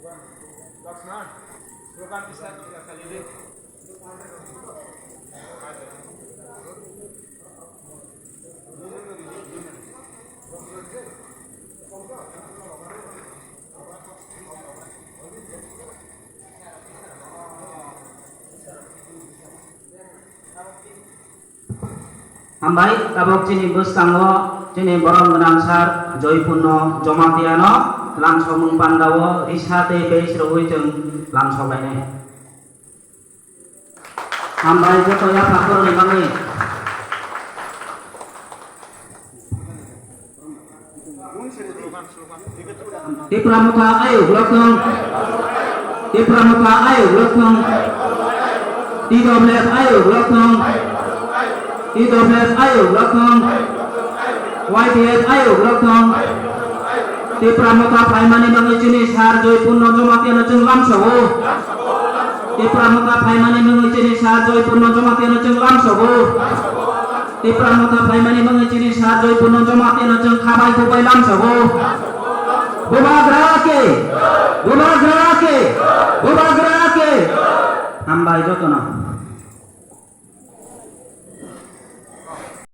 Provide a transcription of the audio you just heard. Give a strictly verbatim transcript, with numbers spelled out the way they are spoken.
Hambai, tabok chini bwskango chini borom gwnang sir Joypurno Jomatiano lamsokmung pandao risa tei base rwui chwng lamsoklainai. Hambai joto yapha phuruni bagwi. Tipra Motha ayuk lokthong. Tipra Motha ayuk lokthong. T W F ayuk lokthong. T W F ayuk lokthong. Y T F ayuk lokthong. Tipra Motha phaimani bagwi chini sir Joypurno Jomatiano chwng lamsogo. Tipra Motha phaimani bagwi chini sir Joypurno Jomatiano chwng lamsogo. Tipra Motha phaimani bagwi chini sir Joypurno Jomatiano chwng khabai khukbai lamsogo. Bubagra ke! Bubagra ke! Bubagra ke! Hambai jotono.